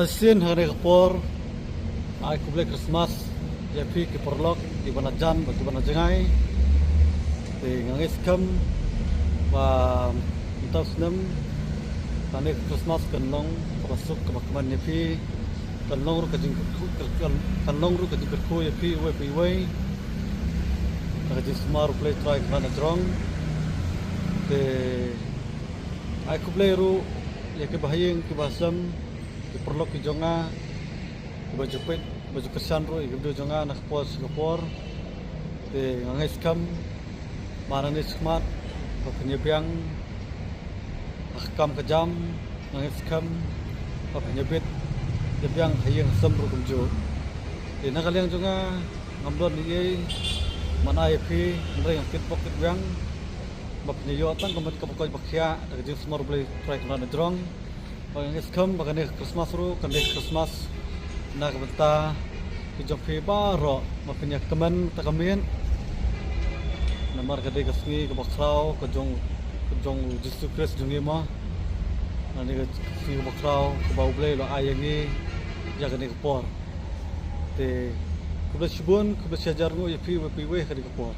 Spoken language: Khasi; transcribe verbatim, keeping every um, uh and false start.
Shisien ha kane ka por, ai khublei Christmas ïa phi ki paralok, ki ba na jan bad ki ba na jngai. Te nga ngeit skhem ba mynta u snem kane ka Christmas kan long kaba suk kaba kmen ïa phi. Kan long ruh ka jingkyrkhu, kan, kan long ruh ka jingkyrkhu ïa phi uwei pa uwei. Da ka jingsumar U Blei Trai Kynrad na jrong. Te ai khublei ruh ïa ki ba ha ïing ki ba ha sem, ki paralok ki jong nga, ki ba ju peit, ki ba ju kyrshan ruh ïa ki video jong nga na ka por sha ka por. Te nga ngeit skhem ba nangne shakhmat ba phin ïa biang ha ka kam ka jam, nga ngeit skhem ba phin ïa bit ïa biang ha ïing ha sem ruh kumjuh. Te na ka liang jong nga ngam don ei ei ban ai ïa phi, hynrei nga kitbok kitbiang ba phin ïa ïoh tang ka met kaba koit ba khiah da ka jingsumar U Blei Trai Kynrad na jrong. Ba nga ngeit skhem ba kane ka Christmas ruh kan dei ka Christmas na ka bynta ki jong phi baroh, ba phin ïa kmen ta ka miet. Namar ka dei ka sngi kaba khraw ka jong, ka jong U Jisu Khrist jong ngi mo. Kane ka sngi kaba khraw kaba U Blei u la ai ïa ngi ïa kane ka por. Te khublei shibun, khublei shihajar nguh ïa phi uwei pa uwei ha kane ka por.